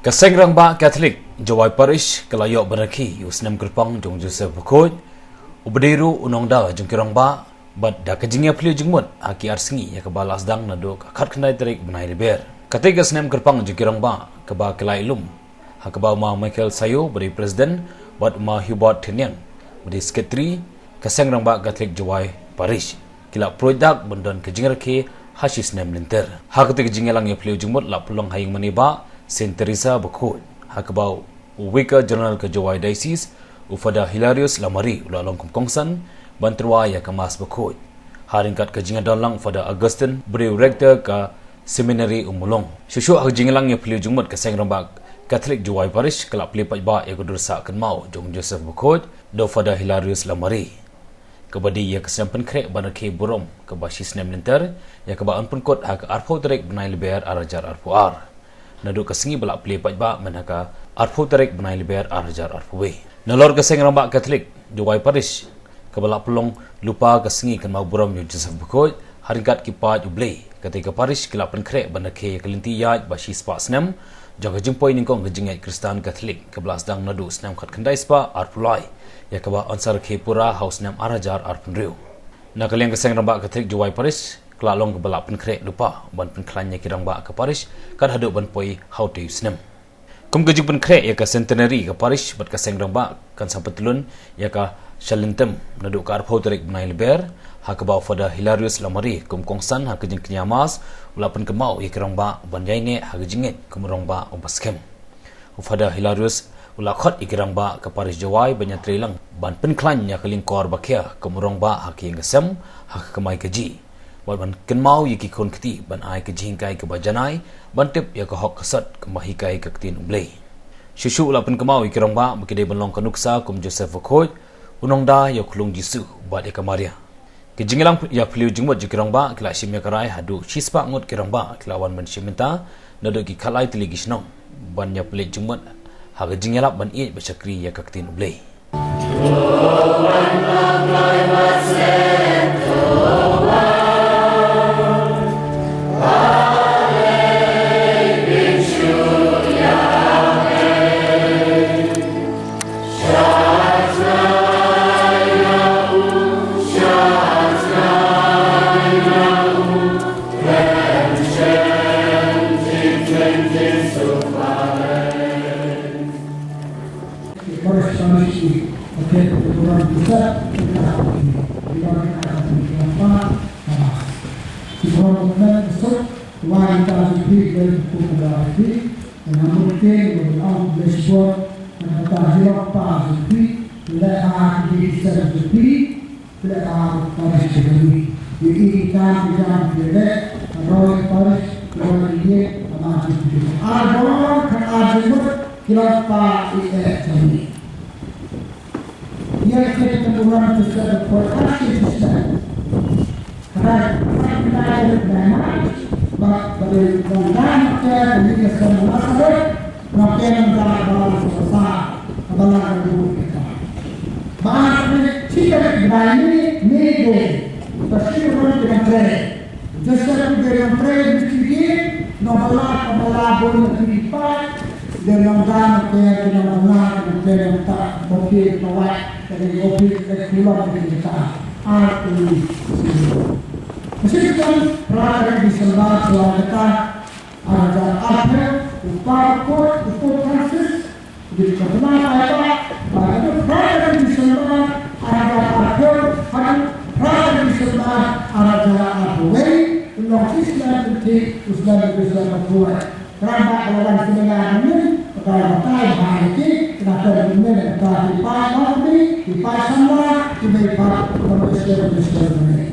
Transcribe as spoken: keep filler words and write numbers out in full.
Ka Seng Rangbah Katholik Jowai Parish ka la ïoh ban rakhe ïa u snem kyrpang jong Joseph Bakhuid, uba dei ruh u nongda jong ki rangbah, bad da ka jingïaphylliew jingmut ha ki ar sngi ïa kaba la sdang naduh ka khatkhyndai tarik bnai Lber. Katei ka snem kyrpang jong ki rangbah kaba ki la ïalum, ha kaba u Ma Michael Sayo uba dei President, bad u Ma Hubert Thyniang uba dei Secretary ka Seng Rangbah Katholik Jowai Parish, ki la pyrshang ban don ka jingrakhe ha shi snem lynter. Ha katei ka jingïalang ïaphylliew jingmut la pynlong ha ïing mane Bah Saint Teresa Bakhuid, ha kaba u Vicar General ka Jowai Diocese, u Father Hilarius Lamare, u la long kum kongsan ban tyrwa ïa ka Mass Bakhuid, ha ryngkat ka jingïadon lang u Father Augustine, uba dei u Rector ka Seminary Ummulong. Shuh shuh ha ka jingïalang ïaphylliew jingmut, ka Seng Rangbah Katholik Jowai Parish ka la plie paidbah ïa ka dur sah kynmaw jong Joseph Bakhuid da u Father Hilarius Lamare, kaba dei ïa ka snem pynkhreh ban rakhe burom kaba shi snem lynter, ïa kaba yn pynkut ha ka arphew tarik bnai Lber ar hajar arphew ar, naduh ka sngi ba la plie paidbah mynta ka arphew tarik bnai Lber ar hajar arphew wei. Nalor ka Seng Rangbah Katholik Jowai Parish kaba la pynlong lypa ka sngi kynmaw burom ïa u Joseph Bakhuid ha ryngkat ki paid U Blei, katei ka parish ka la pynkhreh ban rakhe ïa ka lynti ïaid ba shi spah snem jong ka jingpoi nyngkong ka jingngeit Khristan Katholik, kaba la sdang naduh u snem khatkhyndai spah arphew lai, ïa kaba yn sa rakhe pura ha u snem ar hajar arphew hynriew. Na ka liang ka Seng Rangbah Katholik Jowai Parish ka la long kaba la pynkhreh lypa ban pynkhlaiñ ïa ki rangbah ka parish kat haduh ban poi ha utei u snem. Kum ka jingpynkhreh ïa ka centenary, ka parish bad ka Seng Rangbah kan sa pyntlun ïa ka sha lynter naduh ka arphew tarik bnai Lber, ha kaba u Father Hilarius Lamare kum kongsan ha ka jingkñia Mass u la pynkynmaw ïa ki rangbah ban ïaineh ha ka jingngeit kum u rangbah uba skhem. U Father Hilarius u la khot ïa ki rangbah ka parish Jowai ban ïatrei lang ban pynkhlaiñ ïa ka lyngkor ba khia kum u rangbah ha ka ïing ka sem, ha ka kamai kajih, bad ban kynmaw ïa ki khun kti ban ai ka jinghikai kaba janai, ban tip ïa ka hok ka sot kumba hikai ka Ktien U Blei. Shuh shuh u la pynkynmaw ïa ki rangbah ba ki dei ban long ka nuksa kum Joseph Bakhuid, u nongda ïa u Khunlung Jisu bad ïa ka Maria. Ka jingïalang ïaphylliew jingmut jong ki rangbah ki la shim ïa ka rai, haduh shi spah ngut ki rangbah ki la wan ban shim bynta naduh ki khatlai tylli ki shnong ban ïapeit jingmut ha ka jingïalap ban ïeit bad shakri ïa ka Ktien U Blei. Leh ha ka parish jong ngi. Ïa i kam i jam phi leh, ka roi parish, ka roi ïing, ka ma jong phi. Ar bor ka ar jingmut ki long pa i eh jong ngi. Ïa ki ka buran ki sa da por ka shi system. Ka dei ka dei ka dei ma ba ba dei ka dei ma ka dei ka sem ma sa dei. Nongpynim da balang sngewsih, balang ruh kita. Ba ni, kita bai ni, ni de. Ba shi ruh kita tre. Joseph de nong tre ni sigi, nong bala, ka bala bun ni pa. De nong dan ke, de nong bala, de nong ta, boki, pawai, de boki, de kulon, de kita. Ar ni. Mesti kita, rata di sembah, suara kita, Ar hajar arphew, u Pope, u Pope Francis, u dei ka bnai Paidbah, bad naduh phra tarik December ar hajar arphew haduh phra tarik December ar hajar arphew wei, u long shi snem kynthih, u snem u December khuid. Kynrad ba ka la wan seminar mynnin, ka la batai bha ïa ki, ka la pen mynnin, ka la ki paid Mawkmie, ki paid Shanla, ki mei pat, ka Malaysia, Malaysia mynnin.